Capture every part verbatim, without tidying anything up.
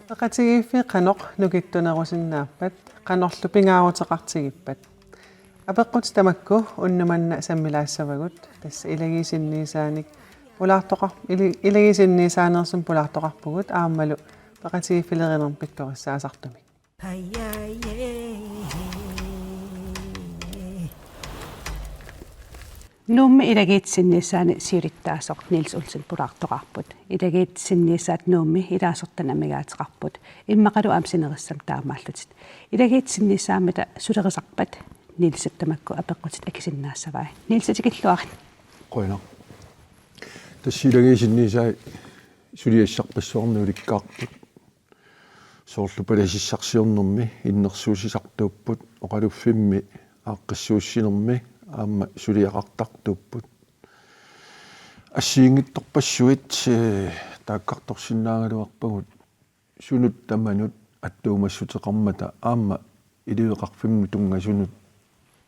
Peqatigiiffiit qanoq nukittunerusinnaappat, qanorlu pingaaruteqartigippat? Apeqqutit tamakku unnuk manna sammilaassavagut, tassa ilagiit sinniisaanik pulaartoqar-, ili-, ilagiit sinniisaaneersumik pulaartoqarpugut aammalu peqatigiiffilerinermik pikkorissaasartumik. Nuummi ilagiit sinniisaanni siulittaasoq Niels Olsen pulaartoqarput. Ilagiit sinniisaat Nuummi ilaasortanik amigaateqarput. Immaqalu aamma sinerissami taamaallutit. Ilagiit sinniisaammita sulerisarpat Nielsit tamakku apeqqutit akisinnaassavai. Niels, tikilluarit. Qujanaq. Tassa ilagiit sinniisaat suliassarpassuarnik ulikkaarput. Soorlu palasissarsiornermi innersuussisartuupput, oqaluffimmi aaqqissuussinermi aamma suliaqartartuupput. Assigiinngitsorpassuit, ee, taakkartorsinnaagaluarpagut sunut tamanut attuumassuteqarmata aamma iliveqarfimmut tunngasunut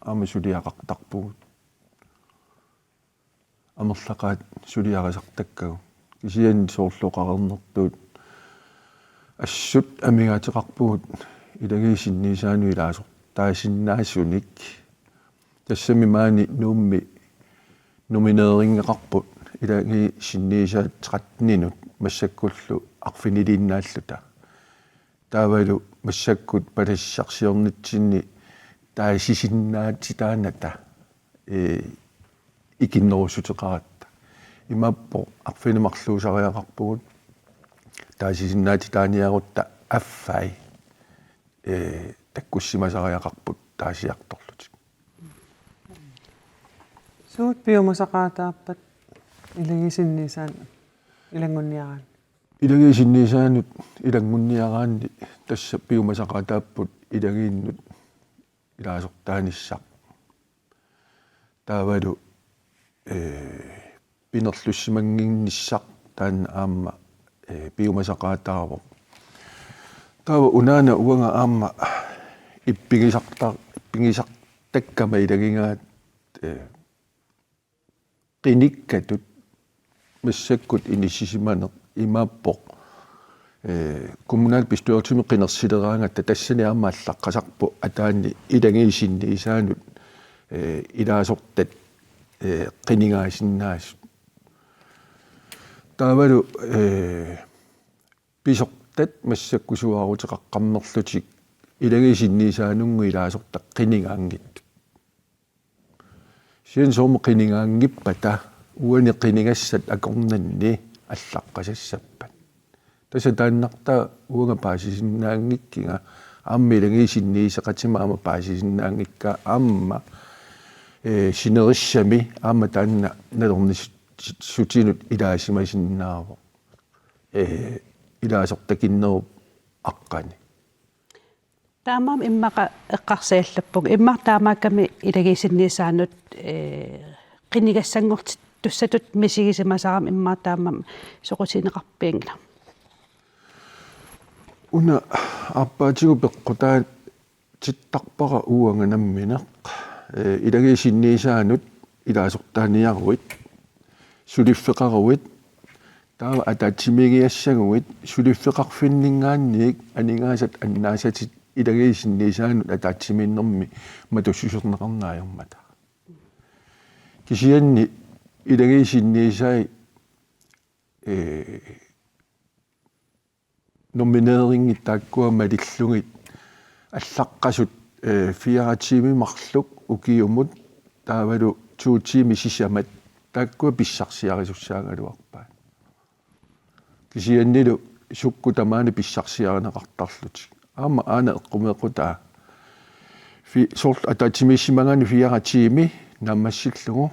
aamma suliaqartarpugut. Amerlaqaat suliarisartakkagut. Kisianni soorlu oqareernertut assut amigaateqarpugut ilagiit sinniisaanut ilaasortaasinnaasunik. Tassami maani Nuummi nomineerinngeqarput ilagiit sinniisaat tretteninut massakkullu arfiniliinnaalluta. Taavalu massakkut palasissarsiornitsinni taasisinnaatitaanata, ee, ikinnerussuteqaratta. Imaappoq arfineq-marluusariaqarpugut, taasisinnaatitaaniarutta affai, ee, takkussimasariaqarput taasiartorlutik. Suut piumasaqaataappat ilagiit sinniisaanut ilanngunniaraanni? Ilagiit sinniisaanut ilanngunniaraanni tassa piumasaqaataapput ilagiinnut ilaasortaanissaq. Taavalu, ee, pinerlussimannginnissaq taanna aamma, ee, piumasaqaataavoq. Taava unaana uanga aamma ippigisarta-, ippigisartakkama ilagigaat, ee, qinikkatut massakkut inissisimaneq imaappoq, ee, kommunalbestyrelsimi qinersileraangatta tassani aamma allaqqasarpoq ataani ilagiit sinniisaanut, ee, ilaasortat, ee, qinigaasinnaasut. Taavalu, ee, pisortat massakkut suaaruteqaqqammerlutik ilagiit sinniisaanunnguit ilaasortat qinigaanngitsut. Kisianni soormi qinigaanngippata uani qinigassat akornanni allaqqasassappat. Tassa taannartaa uanga paasisinnaanngikkiga aamma ilagiit sinniiseqatima aamma paasisinnaanngikkaa aamma, ee, sinerissami aamma taanna nalornissutinut ilaasimasinnaavoq. Ee, ilaasortakinnerup aqqani. Taamaammat immaqa eqqarsaallappunga. Immaqa taamaakkami ilagiit sinniisaanut, ee, qinigassanngortittussatut misigisimasarama immaqa taamaammat soqutigineqarpianngila? Una aappaatigut peqqutaatittarpara uanga nammineq, ee, ilagiit sinniisaanut ilaasortaaniaruit, suliffeqaruit, taava ataatsimiigigassaguit suliffeqarfinninngaanniit aningaasat annaasatit ilagiit sinniisaanut ataatsimiinnermi matussuserneqarneq ajormata. Kisianni ilagiit sinniisai, ee, nomineerinngitsut taakkua malillugit allaqqasut, ee, fire tiimit marluk ukiumut taavalu to tiimit sisamat taakkua pissarsiarisussaagaluarpaat. Kisiannilu sukkut tamaani pissarsiarineqartarlutik. Aamma aana eqqumeeqqutaa fi-, soorlu ataatsimiissimagaanni fire tiimi naammassillugu.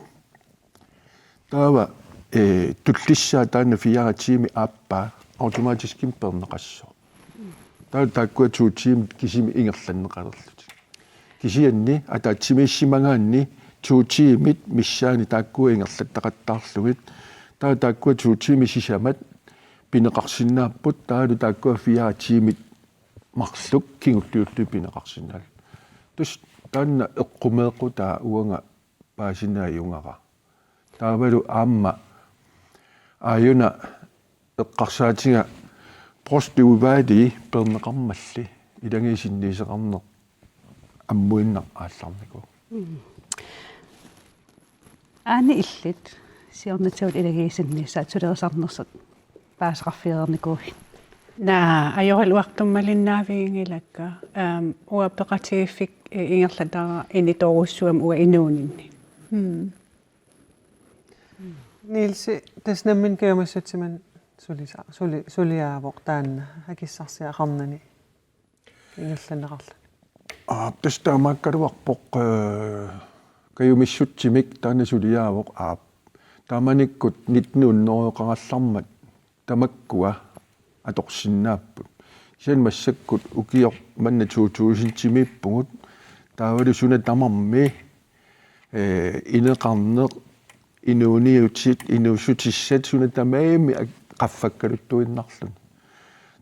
Taava, ee, tullissaa taanna fire tiimi aappaa automatiskimik peerneqassaaq. Taava taakkua to tiimit kisimi ingerlanneqalerlutik. Kisianni ataatsimiissimagaanni to tiimit missaani taakkua ingerlattaqattaarlugit. Taava taakkua to tiimit sisamat pineqarsinnaapput, taavalu taakkua fire timit marluk kingulliullugit pineqarsinnaallutik. Tassa taanna eqqumeeqqutaa uanga paasinaajugara. Taavalu aamma aajuna eqqarsaatiga prosti uvaali peerneqarmalli, ilagiit sinniiseqarneq ammuinnaq aallarnikuuvoq. Aani, illit siornatigut ilagiit sinniisaat sulerisarnersut paaseqarfigereernikuuit? Naa, ajoraluartummalinnaavigingilakka. Aam, uanga peqatigiiffik, eh, ingerlatara initoorujussuugami uanga inuuninni. Hmm. Nielsi, tassa nammineq kajumissutsiminnik sulisa-, suli-, suliaavoq taanna akissarsiaqarnani ingerlanneqarluni. Aap, tassa taamaakkaluarpoq, eh, kajumissutsimik taanna suliaavoq, aap. Taamanikkut nitten hundredeqarallarmat tamakkua atorsinnaapput. Kisianni massakkut ukioq manna to tusindimiippugut, taavalu suna tamarmi, eh, ineqarneq, inuuniutit, inuussutissat suna tamarmi ak-, qaffakkaluttuinnarluni.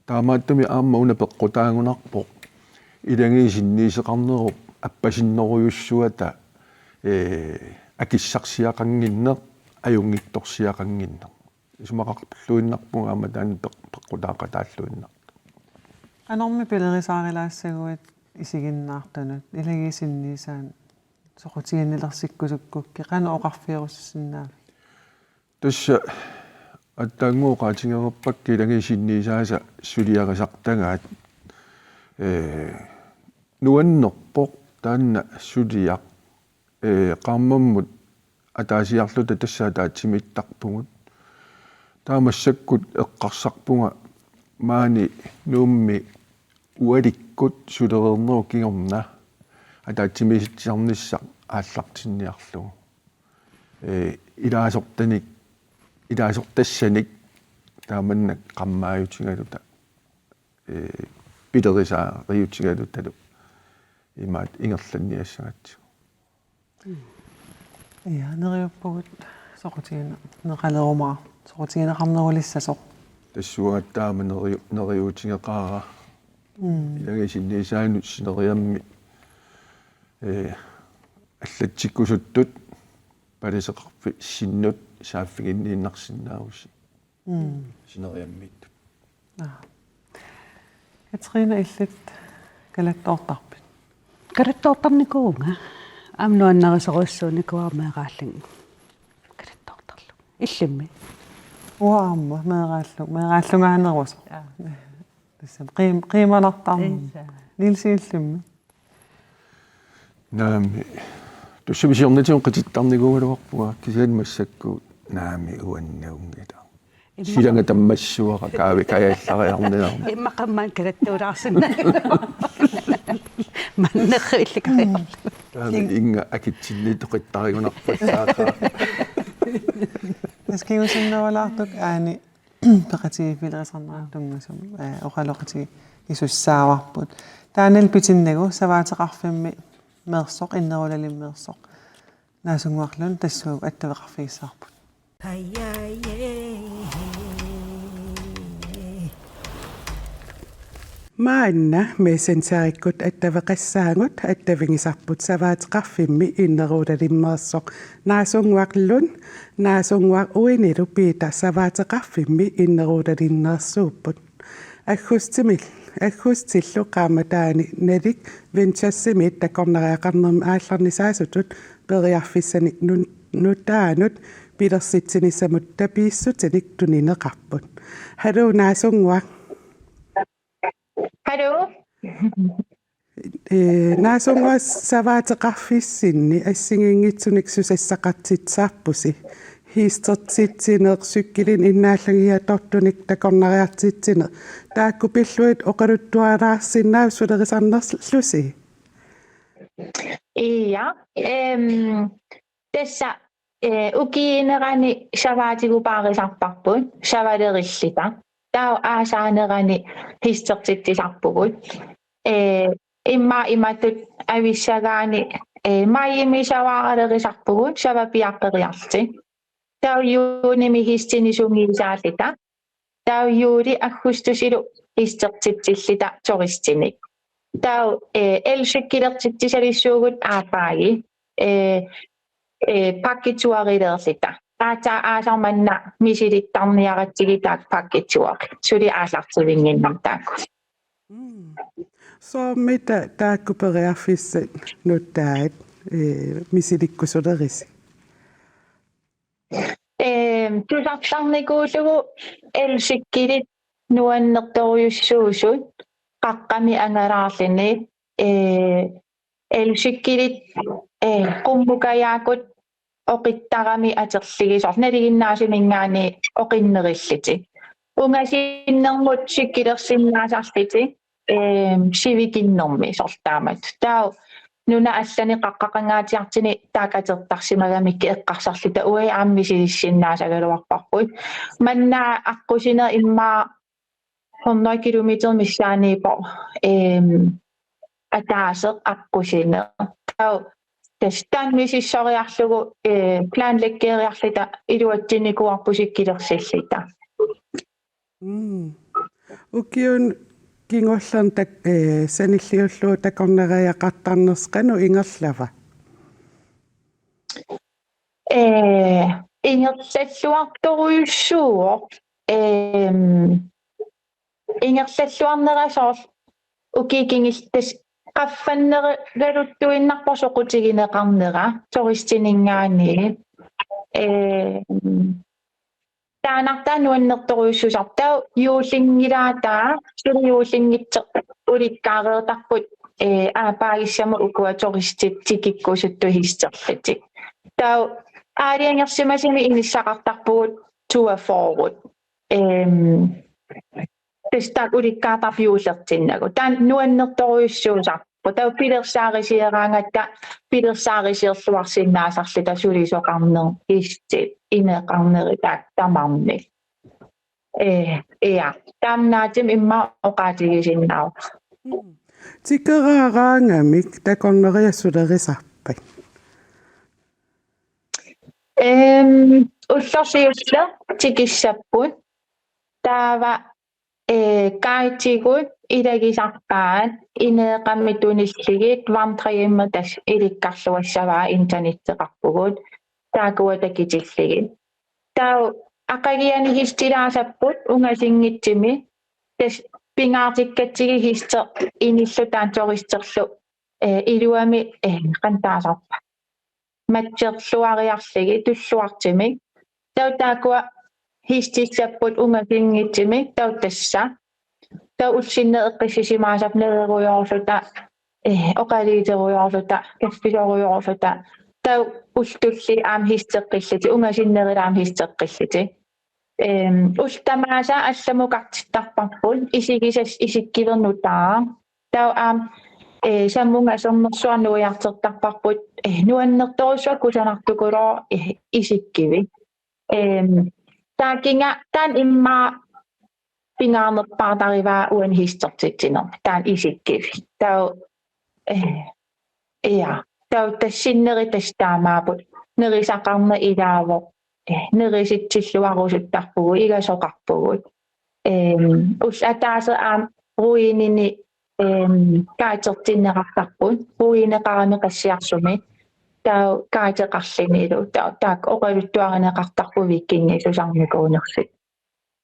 Taamaattumik aamma una peqqutaagunarpoq ilagiit sinniiseqarnerup appasinnerujussuata, eh, akissarsiaqannginneq, ajunngitsorsiaqannginneq. Isumaqarluinnarpunga aamma taanna peq-, peqqutaaqataalluinnartoq. Qanormi pilerisaarilaassagavit isiginnaartunut, ilagiit sinniisaannik soqutiginnilersikkusukkukkit, qanoq oqarfigerusussinnaavit? Tassa aatsaannguaq oqaatigereerpakka ilagiit sinniisaasa suliarisartagaat, ee, nuannerpoq taanna suliaq, ee, qaammammut ataasiarluta tassa ataatsimiittarpugut. Taava massakkut eqqarsarpunga maani Nuummi ualikkut sulereernerup kingorna ataatsimiititsisarnissaq aallartinniarlugu. Ee, ilaasortanik, ilaasortassanik taamannak qammaajutigaluta, ee, pilerisaariutigalutalu imaat ingerlanniassagatsigu. Ja, neriuppugut soqutigineqalerumaartoq, soqutigineqarnerulissasoq. Tassuugattaaq aamma neriu-, neriuutigeqaara. Mm. Ilagiit sinniisaannut sineriammi, ee, allatsikkusuttut palaseqarfissinnut saaffiginniinnarsinnaavusi. Mm. Sineriammiittut. Aa. Katrine, illit kalattoortarpit? Kalattoortarnikuuvunga. Aamma nuannarisorujussuunikuuara meeraallunga kalattoortarlunga. Illimmi? Uanga aamma meeraallunga, meeraallungaanerusoq. Aa. Tassami qiim-, qiimanartarnermik. Issa. Nielsi, illimmi? Naamik. Tassami siornatigut qitittarnikuugaluarpunga kisianni massakkut naamik uannut nalunngilara. Immaqa- Silanga tammassuara kaavi kajallariarniarmi. Immaqa aamma kalattuulaarsinnaavoq. Mannerru illikariarlu. Taama inga akitsinniittoq qittarigunarpallaaqaaq. Tassa kingusinnerulaartukkut aani peqatigiiffilerisarnerat tunngasumik, ee, oqaloqatigisussaavarput. Taannalu pitinnagu savaateqarfimmi meersoq, Innerulalimmeersoq, Naasunguaq Lund tassuugu attaveqarfigissavarput. Maanna Messengerikkut attaveqassaagut, attavigisarput savaateqarfimmi Innerulalimmeersoq Naasunguaq Lund, Naasunguaq Uinilu Peter savaateqarfimmi Innerulalinneersuupput. Aggustimil-, aggustillu qaammataani Nalik Venturesimiit takornariaqarnermi aallarnisaasutut periarfissanik nun-, nutaanut pilersitsinissamut tapiissutinik tunineqarput. Haluu Naasunguaq. Haluu. Ee, Naasunguaq, savaateqarfissinni assigiinngitsunik susassaqartitsisarpusi. Headsetsitsineq, cykilinik innaallagiatortunik takornariartitsineq. Taakku pillugit oqaluttualaarsinnaavoq sulerisarnerlusi. Ja, ehm, tassa, eh, ukiuunerani savaatigut paarisarparput, savalerilluta. Taava aasaanerani headsetitsisarpugut. Eh, immaqa imatut avissagaanni, eh, majimi savaaralerisarpugut, savapiaqqeriarlutik. Taava juunimi headsetsinik sungiusaalluta. Taava juuli augustisilu hiistertitsillita turistinik. Taava, eh, elcykkelertitsisalissuugut aappaagi, eh, eh, pakketuerileerlita. Aatsaat aasaq manna misilittarniaratsigu taakku pakketuerit. Suli aallartivinnginnami taakku. Mm. Soormita taakku periarfissat nutaat, eh, misilikkusulerisi? Ehm, tusartarnikuullugu elcykkelit nuannertorujussuusut qaqqami angalaarluni, eh, elcykkelit, eh, qummukajaakkut oqittarami atorlugit soorlu nalinginnaasuminngaanniit oqinnerillutik. Ungasinnermut cykelersinnaasarlutik, ehm, sivikinnermi soorlu taamatut. Taava nunat allanik qaqqaqangaatsiartunik taakku atortarsimagamikkit eqqarsarluta uagut aamma misilissinnaassagaluarparput. Manna aqqusineq immaqa hundrede kilometer missaaniippoq, ehm, ataaseq aqqusineq. Taava tassa taanna misissoriarlugu, eh, planlæggeriarluta iluatsinnikuuarput cykelersilluta. Mm. Ukiuni kingullerni tak-, eh, sanilliullugu takornariaqartarnersi qanoq ingerlava? Eh, ingerlalluartorujussuuvoq. Ehm, ingerlalluarnera soorlu ukiut kingulliit tassa qaffannerugaluttuinnarpoq soqutigineqarnera turistininngaanniit. Ehm, taannartaa nuannertorujussuusarpoq. Taava juullinngilaat, suli juullinngitsoq ulikkaareertarput, eh, aappaagissamut ukua turistit tikikkusuttut hiisterlutik. Taava aalajangersimasumik inissaqartarpugut toogfyrre. Ehm, tassa taakku ulikkaartarput juullertinnagu. Taanna nuannertorujussuusarpoq. Taava pilersaarusiaraangatta pilersaaruseriarluarsinnaasarluta sulisoqarneq, hiistit, ineqarnerit taakku tamarmik. Eh, ja. Taamaattumi immaqa oqaatigisinnaavoq. Mm. Tikeraaraangamik takornariat sulerisarpat? Ehm, ullorsiullernut tikissapput. Taava, eh, guidigut ilagisarpaat, ineeqqami tunillugit, vandrehjemmet tassa ilikkarluassavaa, internetteqarpugut. Taakkua takutillugit. Taava aqaguani hiistilaasapput ungasinngitsumi. Tassa pingaartikkatsigit hiisteq inillugu taanna turisterlu, eh, iluamik, eh, qanoq taasarpa, matcherluariarlugit tulluartumik. Taava taakkua hiistissapput ungasinngitsumi, taava tassa. Taava ullut sinnereqqissisimaasarput nererujoorluta, eh, oqaluuterujoorluta, kaffisorujoorluta. Taava ullut tulliit aamma hiisteqqillutik, ungasinnerit aamma hiisteqqillutik. Ehm, ullut tamaasa allamukartittarparput, isigisassat isikkiveq nutaaq. Taava aamma, eh, sammunga sermersuarnik nuiartortarparput, eh, nuannertorujussuaq kusanartukulooq, eh, isikkivik. Ehm, taakunga taanna immaqa pingaarnerpaartarivaa uani hiistertitsinermi, taanna isikkivik. Taava, eh, ja, taava tassa sinneri tassa taamaapput. Nerisaqarneq ilaavoq, eh, nerisutsilluarusuttarpugut, igasoqarpugut. Ehm, ulloq ataaseq aamma ruinini, ehm, guidertinneqartarput, ruineqarami qassiarsumik. Taava guideqarlunilu, taava taakku oqaluttuarineqartarput vikingiusarnikuunersut.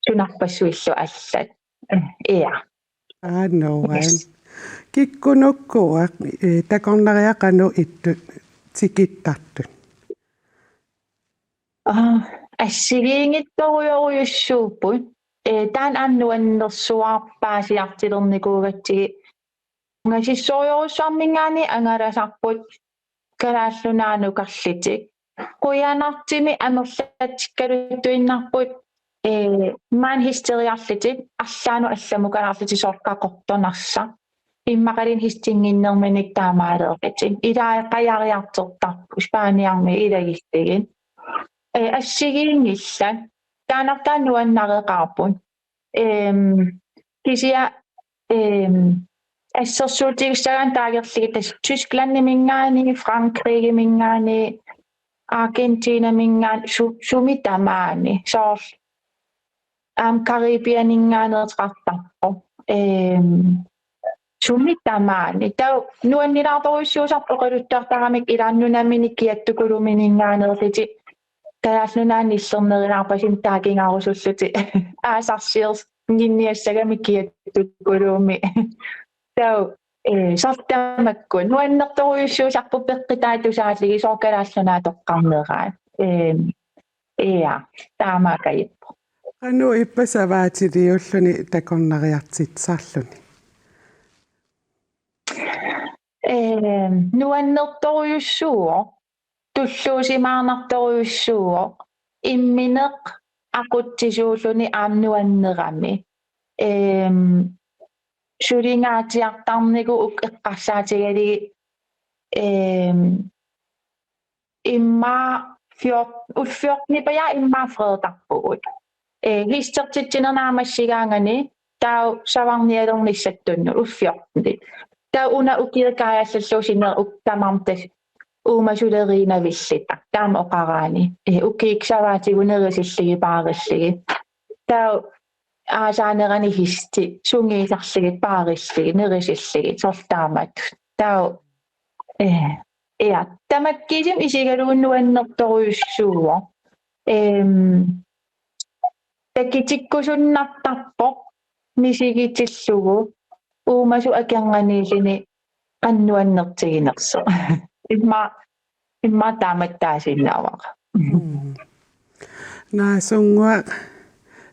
Sunarpassuillu allat. Eh, ja. Aa, nuan. Yes. Kikkunuku, eh, takornariat qanoq ittut tikittartut? Aa, assigiinngitsorujorujussuupput. Eh, taanna aamma nuannersuarpaasiartilernikuugatsigit. Ungasissorujorujussuarminngaanniit angalasarput Kalaallit Nunaanukarlutik. Qujanartumik amerlatsikkaluttuinnarput, eh, maani hiisteriarlutik, arlaannut allamukalaarlutik soorlu Qaqortoq Narsaq. Immaqaluunniit hiistinnginnerminik taamaalereerlutik. Ilaa qajariartortarput, Spaniarmiut ilagillugit. Eh, assigiinngillat. Taannartaa nuannareqaarput. Ehm, kisianni, ehm, assersuutigissagaanni taakkerlugit tassa Tysklandiminngaanniit, Frankrigiminngaanniit, Argentinaminngaanniit, su-, sumi tamaani. Soorlu aamma Caribbeaninngaanneersoqartarpoq. Ehm, sumi tamaani. Taava nuannilaartorujussuusarput oqaluttuartaramik ilaanni nunamini Kiattukulumininngaanneerlutik. Kalaallit Nunaanni nillernerulaarpasimi taakingarusullutik. Aasarsiorninniassagami Kiattukulumi. Taava, eh, soorlu tamakku. Nuannertorujussuusarput peqqutaat tusaallugit soorlu Kalaallit Nunaat toqqarneraat. Ehm, ja, taamaakajuppoq. Qanoq ippa savaatiliulluni takornariartitsisarluni? Ehm, nuannertorujussuuvoq, tulluusimaarnartorujussuuvoq, immineq aqutsisuulluni aamma nuannerami. Ehm, sulingaatsiartarnikuuvoq eqqarsaatigalugit, ehm, immaqa fjort-, ullut fjorten-ipajaaq immaqa freetarpugut. Eh, hiistertitsineq naammassigaangani taava savarnialernissattunnut ullut fjorten-it. Taava una ukiut kaajallallugu sinnera uk-, tamarmik tassa uumasuleriinnavilluta. Taama oqaraanni. Eh, ukiut savaatigut nerisillugit paarillugit. Taava aasaanerani hiisti sungiusarlugit paarillugit nerisillugit soorlu taamatut. Taava, eh, ja, tamakkiisumik isigalugu nuannertorujussuuvoq. Ehm, takutikkusunnartarpoq misigitillugu uumasut akornanniilluni qanoq nuannertiginersoq. Immaqa, immaqa taamattaasinnaavara. Mm. Naasunnguaq,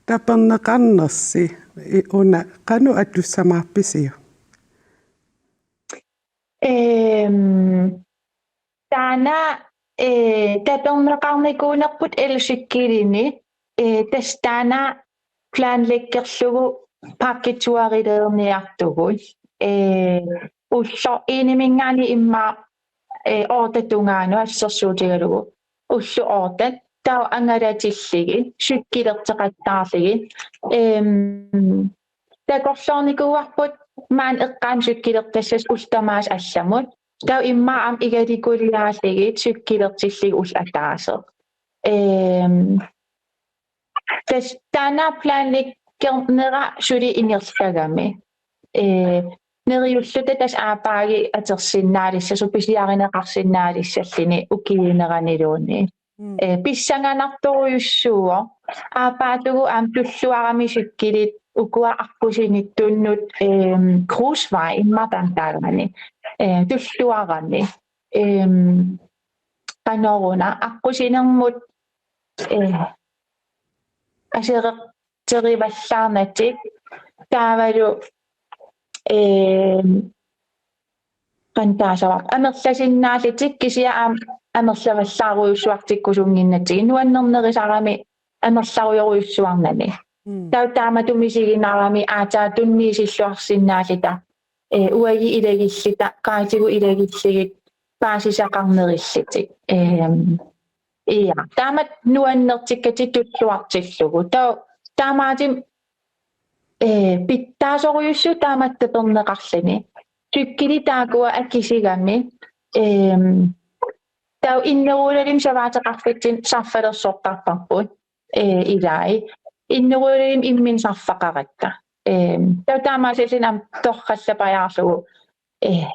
taperneqarnersi i-, una qanoq atussamaarpisiuk? Ehm, taanna, eh, taperneqarnikuunerput elcykelinik, eh, tassa taanna planlæggerlugu pakketurilerniartugut. Eh, ulloq eniminngaanniit immaqa, eh, otte tungaanut assersuutigalugu. Ullut otte, taava angalatillugit, cykelerteqattaarlugit. Ehm, takorloornikuuarput maani eqqaani cykelertassasut ullut tamaasa allamut. Taava immaqa aamma igalikuliaarlugit cykelertillugit ulloq ataaseq. Ehm, tassa taanna planlæggernera suli ingerlagami. Eh, neriulluta tassa aappaagit atorsinnaalissasoq pisiarineqarsinnaalissalluni ukiuuneraniluunniit. Mm. Eh, pissanganartorujussuuvoq. Aappaatagut aamma tulluarami cykelit ukua aqqusinittunnut, ehm, grusvej immaqa taanna taagani. Eh, tulluarami. Ehm, qanoruna aqqusinermut, eh, asereqterivallaarnatik taavalu, ehm, qanoq taassavarput, amerlasinnaallutik kisianni aamma amerlavallaarujussuartikkusunnginnatigit nuannernerusarami amerlarujorujussuarnani. Mm. Taava taamatut misiginarami aatsaat tunniusilluarsinnaalluta, eh, uagut ilagilluta, qaatigut ilagillugit paasisaqarnerullutik. Ehm, ja, taamatut nuannertikkatit tulluartillugu. Taava taamaattumik, eh, pitsaasorujussuuvoq taamatut taperneqarluni. Cykelit taakkua akisussagamik. Ehm, taava innerulerlutik savaateqarfitsinni sarfalersortarparput. Eh, ilai. Innerulerlutik imminnut sarfaqaratta. Ehm, taava taamaasilluni aamma torrallapajaarlugu, eh,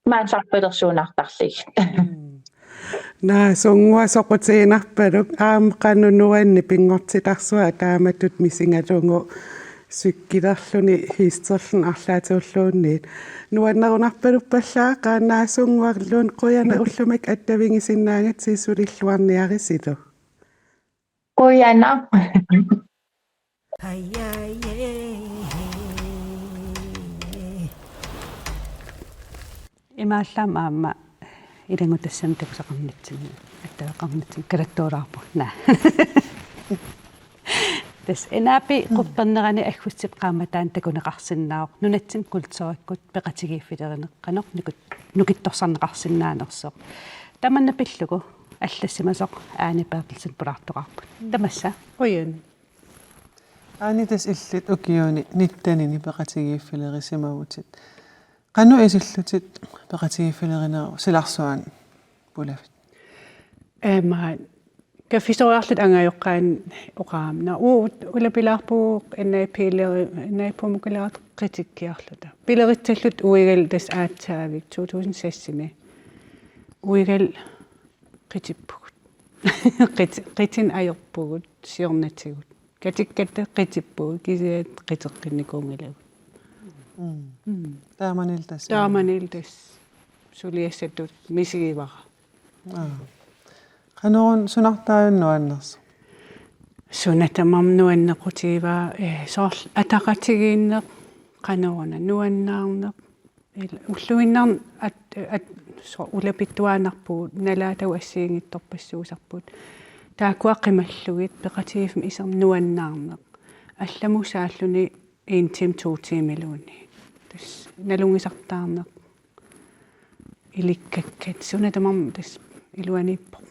maani sarfalersuunartarlugit. Mm. Naasunnguaq, soqutiginarpaluk aamma qanoq nuanneq pinngortitarsuaq taamatut misigalugu cykelerluni hiisterluni arlaatiulluunniit. Nuannerunarpaluppallaaqaaq Naasunnguaq Lund, qujanaq ullumikkut attavigisinnaagakkit sulilluarniarisilu. Qujanaq. Imaallaat aamma ilanngutassat takusaqarnitsinni, attaveqarnitsinni kalattuulaarpoq. Naa. Tassa N A P-p quppernerani aggustip qaammataani takuneqarsinnaavoq nunatsinni kulturikkut peqatigiiffilerineq qanoq nukit-, nukittorsarneqarsinnaanersoq. Tamanna pillugu allassimasoq Aani Berthelsen pulaartoqarpoq. Tamassa. Qujan. Aani, tassa illit ukiuni nittenini peqatigiiffilerisimavutit. Qanoq isillutit peqatigiiffilerineq silarsuaani pulavit? Aamma Kaffisoriarluta angajoqqaanni oqaramik. Uu ulapilaarpugut N A P-leri, N A P-mukulaarta qitikkiarluta. Pileritsalluta uigalu tassa aatsaavik to tusind seks-imi. Uigalu qitippugut. Qit-, qitinik ajorpugut siornatigut. Katikkatta qitippugut kisianni qiteqqinnikuunngilagut. Mm. Mm. Taamanilu tassa. Taamanilu tassa. Suliassatut misigivara. Aa. Qanoruna sunartaa nuannersoq? Suna tamarmi nuannequtigivaa, eh, soorlu ataqatigiinneq, qanoruna nuannaarneq. Il-, ulluinnarni at-, at-, so-, ulapittuaannarpugut, nalaatagut assigiinngitsorpassuusarput. Taakkua qimallugit, peqatigiiffimmik iserneq nuannaarneq. Allamut saalluni en time, to tiimiluunniit. Tassa nalunngisartaarneq. Ilikkakkat, suna tamarmi tassa iluaniippoq.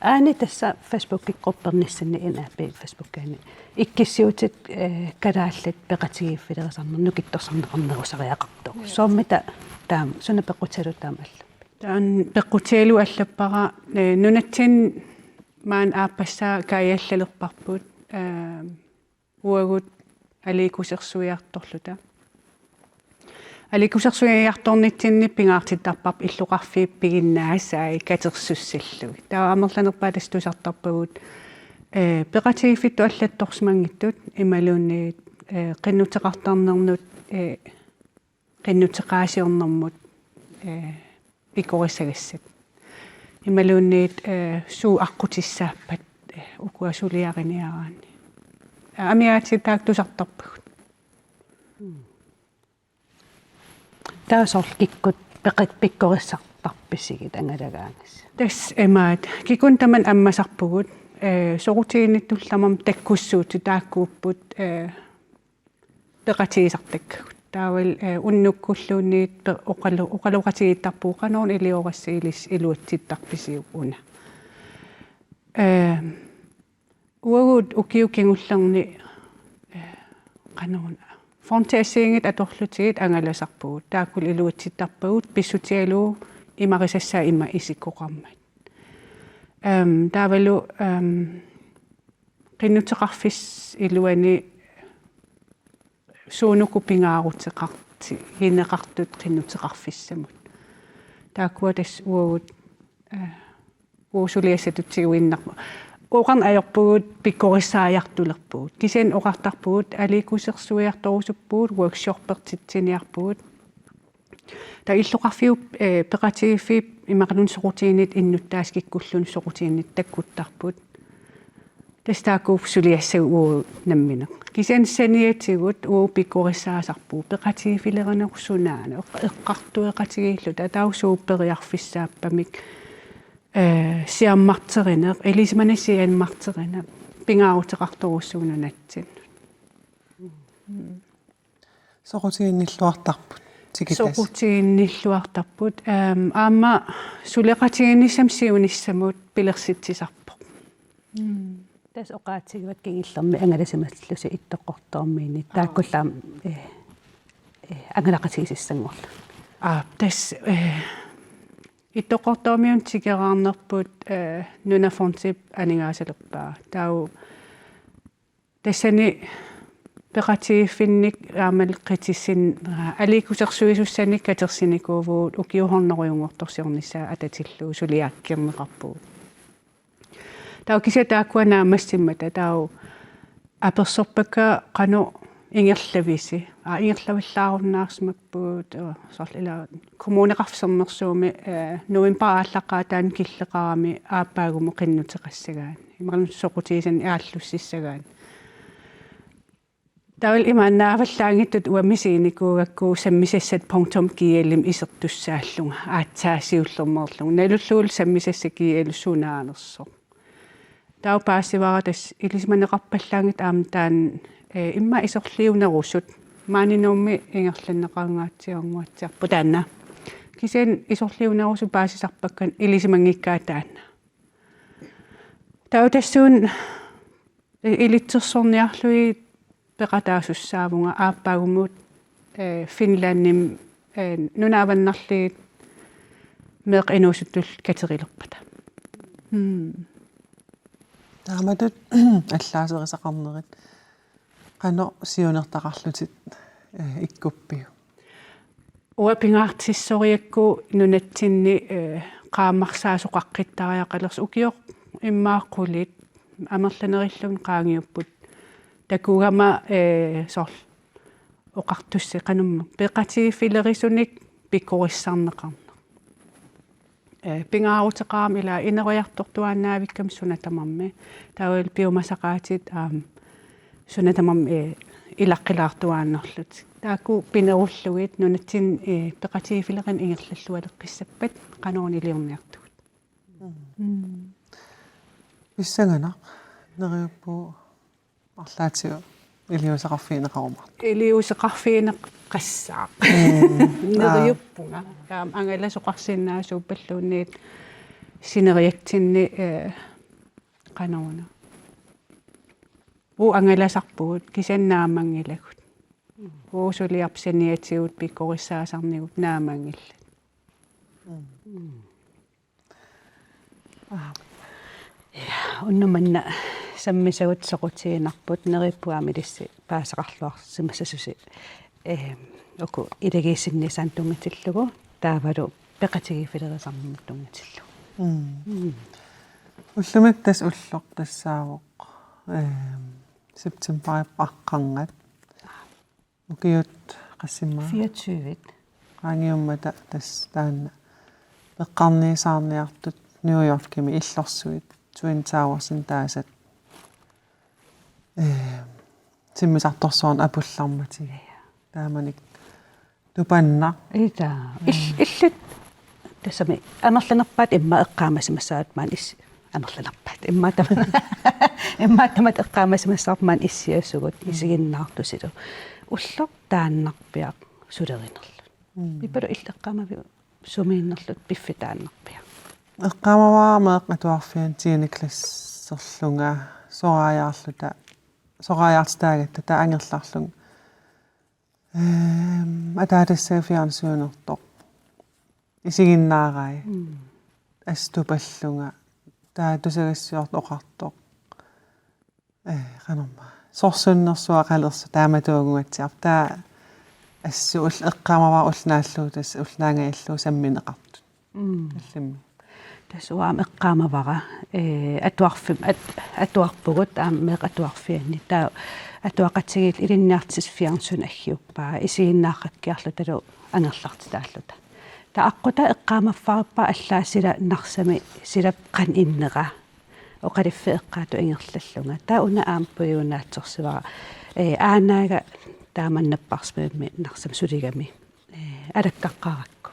Aani tassa Facebooki gruppernissinni N A P Facebookiani ikkissiutit, eh, kalaallit peqatigiiffilerisarneq nukittorsarneqarnerusariaqartoq. Joo. Soormita taama, suna peqqutigalugu taama allammat? Taanna peqqutigalugu allappara, eh, nunatsinni maani aappassaa kaajallalerparput, eh, uagut aliikkusersuiartorluta. Aliikkusersuiartornitsinni pingaartittarparput illoqarfiit piginnaasai katersussillugit. Taava amerlanerpaat tassa tusartarpagut, eh, peqatigiiffittut allattorsimanngitsut imaluunniit, eh, qinnuteqartarnernut, eh, qinnuteqaasiornermut, eh, pikkorissagassat. Imaluunniit, eh, suut aqqutissaappat, eh, ukua suliariniaraanni. Eh, amigaatigut taakku tusartarpagut. Taava soorlu kikkut peqat pikkorissartarpisigit angalagaangassi? Tassa imaattoq. Kikkunnut tamanut ammasarpugut, eh, soqutiginnittullu tamarmik takkussuutit taakkuupput, eh, peqatigisartakkagut. Taavalu, eh, unnukkulluunniit pe-, oqalu-, oqaloqatigiittarpugut qanoruna iliorassi ilis-, iluatsittarpisiuk una. Eh, uagut ukiut kingullerni, eh, qanoruna, fondi assigiinngitsut atorlutigit angalasarpugut. Taakkulu iluatsittarpagut pissutigalugu imarisassaa ima isikkoqarmat. Ehm, taavalu, ehm, qinnuteqarfissap iluani suunuku pingaaruteqarti-, -gineqartut qinnuteqarfissamut. Taakkua tassa uagut, eh, uagut suliassatut tiguinnarpugut. Oqarneq ajorpugut pikkorissaajartulerpugut. Kisianni oqartarpugut aliikkusersuiartorusuppugut, workshoppertitsiniarpugut. Taava illoqarfiup, eh, peqatigiiffiup imaluunniit soqutiginnittut innuttaasut kikkulluunniit soqutiginnittut takkuttarput. Tassa taakku suliassagut uagut nammineq. Kisianni saniatigut uagut pikkorissaasarpugut peqatigiiffilerinerup sunaana, eq-, eqqartueqatigiilluta, taava suut periarfissaappamik, eh, siammarterineq, ilisimaneq siammarterineq, pingaaruteqartorujussuuvoq nunatsinnut. Mm. Soqutiginnilluartarput tikitasi. Soqutiginnilluartarput. Ehm, aamma suleqatigiinnissamut siunissamut pilersitsisarpoq. Mm. Tassa oqaatigivat kingullermi angalasimallusi Ittoqqortoormiunit. Aa. Taakkullaamik, eh, eh, angalaqatigiisassanngorlugit. Aa, tassa, eh, Ittoqqortoormiunut tikeraarnerput, eh, Nunafondip aningaasalerpaa. Taava tassani peqatigiiffinnik aammalu qitissin-, aa, aliikkusersuisussanik katersinikuuvugut ukiut hunnorujunngortorsiornissaat atatillugu suliakkerneqarpugut. Taava kisianni taakkua naammassimmata taava apersorpakka qanoq ingerlavisi. Aa, ingerlavallaarunnaarsimappugut, aa, soorlu ila Kommuneqarfik Sermersuumi, eh, novembarip aallaqqaataani killeqarami aappaagumut qinnuteqassagaanni. Imaluunniit soqutigisannik aallussissagaanni. Taavalu imaannaavallaanngitsutut uanga misiginikuugakku sammisassat punktum G L-imi isertussaallunga aatsaat siullermeerlunga. Nalullugulu sammisassat G L sunaanersoq. Taava paasivara tassa ilisimaneqarpallaanngitsoq aamma taanna, eh, immaqa isorliunerusut. Maani Nuummi ingerlanneqaangaatsiarnguatsiarpoq taanna. Kisianni isorliunerusut paasisarpakka ilisimanngikkaat taanna. Taava tassuuna ilitsersorniarlugit peqataasussaavunga aappaagumut, eh, Finlandimi, eh, nunat avannarliit meeqqat inuusuttullu katerilerpata. Mm. Taamatut allaaserisaqarnerit qanoq siunertaqarlutit, eh, ikkuppiuk? Uanga pingaartissoriakku nunatsinni, eh, qaammarsaasoqaqqittariaqalersoq, ukioq immaqa qulit amerlanerilluni qaangiupput, takugama, eh, soorlu oqartussi qanormaa peqatigiiffilerisunik pikkorissarneqarneq. Eh, pingaaruteqarami ila ineriartortuaannaavikkami suna tamarmi. Taavalu piumasaqaatit aamma suna tamarmi, eh, ilaqqilaartuaannarlutik. Taakku pinerullugit nunatsinni, eh, peqatigiiffilerineq ingerlallualeqqissappat qanoruna iliorniartugut. Mm. Mm. Pissanganaq, neriuppugut arlaatigut iliuuseqarfigineqarumaartoq. Iliuuseqarfigineqassaaq. Mm. Neriuppunga. Taava angalasoqarsinnaasuuppalluunniit sineriatsinni, eh, qanoruna. Uagut angalasarpugut, kisianni naammanngilagut. Uagut suliarput saniatigut pikkorissaasarnigut naammanngillat. Mm. Ja, unnuk manna sammisagut soqutiginarput, neriuppunga aamma ilissi paasisaqarluarsimassasusi, eh, uku ilagiissinniissaannut tunngatillugu, taavalu peqatigiiffilerisarnermut tunngatillugu. Mm. Mm. Ullumi tassa ulloq tassaavoq, eh, septembarip aqqarngat. Ukiut qassimmaa? Fireogtyve. Qaangiummata tassa taanna peqqarniisaarniartut New Yorkimi illorsuit Twin Towersinik taasat, eh, timmisartorsuarnik apullarmatiga. Taamanikkut tupannaq. Ita. Il-, illit tassami amerlanerpaat immaqa eqqaamasimassavat maani is-, amerlanerpaat. Immaqa tama-, immaqa tamatta eqqaamasimassavarput maani issiasugut, mm, isiginnaartusilu. Ulloq taannarpiaq sulerinerluni. Mm. Ippalu illit eqqaamaviuk sumiinnerlutit piffissaq taannarpiaq? Eqqaamavara meeqqat atuarfianni tiende klasserlunga soraajaarluta, soraajaartitaagatta taava angerlarlunga. Ehm, ataatassaga fjernsynertoq isiginnaarai. Mm. Assut tupallunga. Taava tusagassiortoq oqartoq. Eh, qanormaa. Sorsunnersuaqalersoq taamatuugugatsiarpoq. Taava assut ul-, eqqaamavara ulloq naallugu tassa ulloq naangajallugu sammineqartut. Mm. Allammi. Tassa uanga aamma eqqaamavara, eh, atuarfim-, at-, atuarpugut aamma meeqqat atuarfianni. Taava atuaqatigiit ilinniartitsisut fjernsyn aggiuppaa, isiginnaaqqakkiarlutalu angerlartitaalluta. Taava aqqutaa eqqaamaffigaarpara allaat sila Narsami, sila qanoq innera. Oqaluffik eqqaatut ingerlallunga. Taava una aamma puiunaatsorsivara. Eh, aanaga taama napparsimavimmi Narsami suligami, eh, alakkaqqaarakku.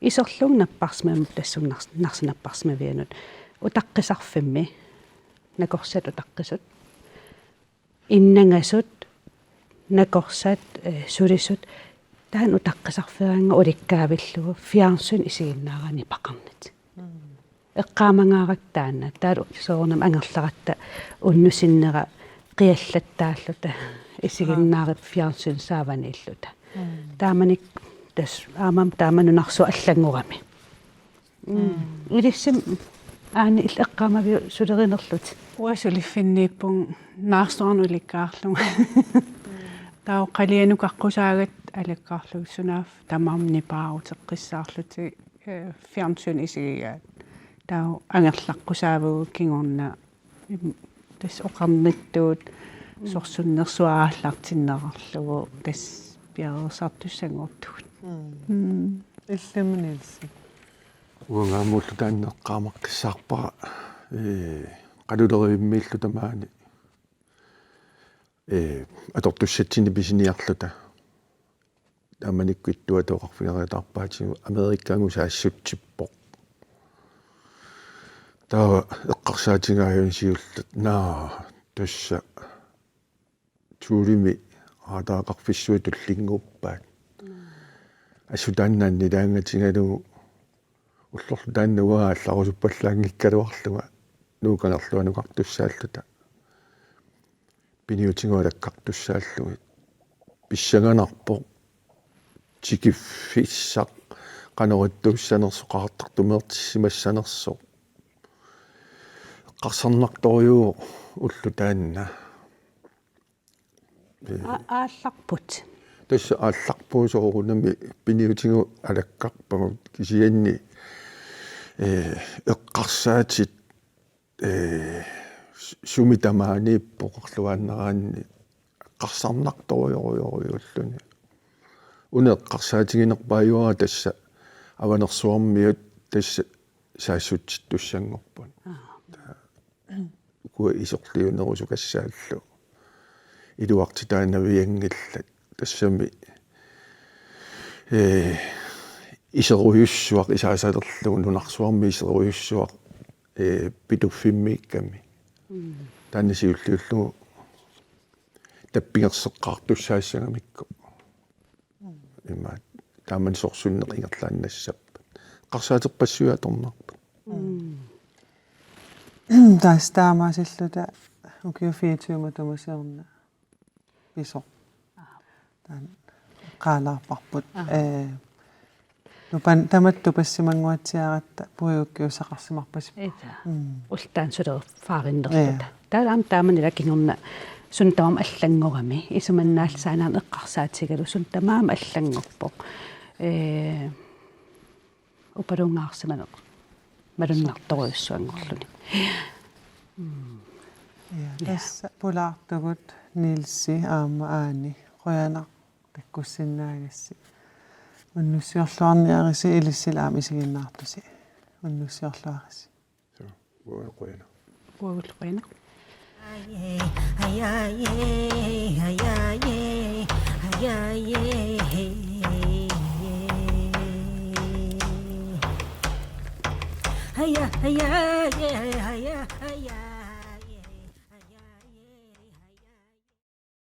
Iserlunga napparsimavimmut tassunga Nars-, Narsap napparsimavianut. Utaqqisarfimmi. Nakorsat utaqqisut. Innangasut, nakorsat, eh, sulisut, taanna utaqqisarfeeraannga ulikkaavillugu, fjernsyn isiginnaarani paqarnit. Mm. Eqqaamangaarakku taanna, taavalu soorunami angerlaratta unnuk sinnera qiallattaalluta, isiginnaarput fjernsyn saavaniilluta. Mm. Taamanikkut tassa aamma taama nunarsuaq allanngorami. Mm. Ilissi aani illit eqqaamaviuk sulerinerlutit? Uanga suliffinniippunga naarsuarnik ulikkaarlunga. Taava qalianukaqqusaagatta alakkarlugit sunaaffa tamarmik nipaaruteqqissaarlutik, eh, fjernsyn isigigaat. Taava angerlaqqusaavagut kingorna im-, tassa oqarnittut, mm, sorsunnersuaq aallartinnerarlugu tassa piareersartussanngortugut. Mm. Mm. Illimmi Nielsi? Uanga aamma ulloq taanna eqqaamaqqissaarpara, ee, qalulerivimmiilluta maani, ee, atortussatsinnik pisiniarluta. Taamanikkut ittuata oqarfigeriataarpaatigut Amerikka angusaassutippoq. Taava eqqarsaatigaajuna siulleq, naa, tassa Thulemi radaraqarfissuit tullinnguuppaat. Mm. Assut taanna annilaangatigalugu ullorlu taanna uanga allarusuppallaanngikkaluarlunga Nuuk kangerluanukartussaalluta. Piniutigut alakkartussaallugit. Pissanganarpoq tikiffissaq qanoq ittuussanersoq, qaartartumeertissimassanersoq. eqqarsarnartorujuuvoq ulloq taanna. Ee, A-, aallarput. Tassa aallarput soorunami piniutigut alakkarpagut kisianni, ee, eqqarsaatit, ee, s-, sumi tamaaniippoq oqarluaannaraanni eqqarsarnartorujorujorujuulluni. Una eqqarsaatiginerpaajuara tassa Avanersuarmiut tassa saassutsittussanngorput. Aa. Ukua isorliunerusukassaallu iluartitaanavianngillat tassami, ee, iserujussuaq isaasalerlugu nunarsuarmi iserujussuaq, ee, Pituffimmiikkami. Mm. Taanna siulliullugu tappigerseqqaartussaassagamikku. Ima taamani sorsunneq ingerlaannassappat. Eqqarsaaterpassuit atornerput. Mm. Taas taamaasilluta ukiut fireogtyve matuma siorna pisoq. Taanna eqqaalaarparput. Aha. Ee, nupan-, tamatta tupassimannguatsiaratta puigukkiussaqarsimarpasippoq. Ita. Mm. Ultaan sulerfaarinnerluta. Ee. Taava aamma taamani ila kingorna suut tamarmik allanngorami. Isumannaallisaanermik eqqarsaatigalugu suut tamarmik allanngorpoq. Ee, upalungaarsimaneq malunnartorujussuanngorluni. Mm. Ja, ja. Tassa pulaartugut Nielsi aamma Aani. Qujanaq takkussinnaagassi. Unnussiorluarniarisi ilissi aamma isiginnaartusi. Unnussiorluarisi. Suu, uagut qujanaq. Uagut qujanaq.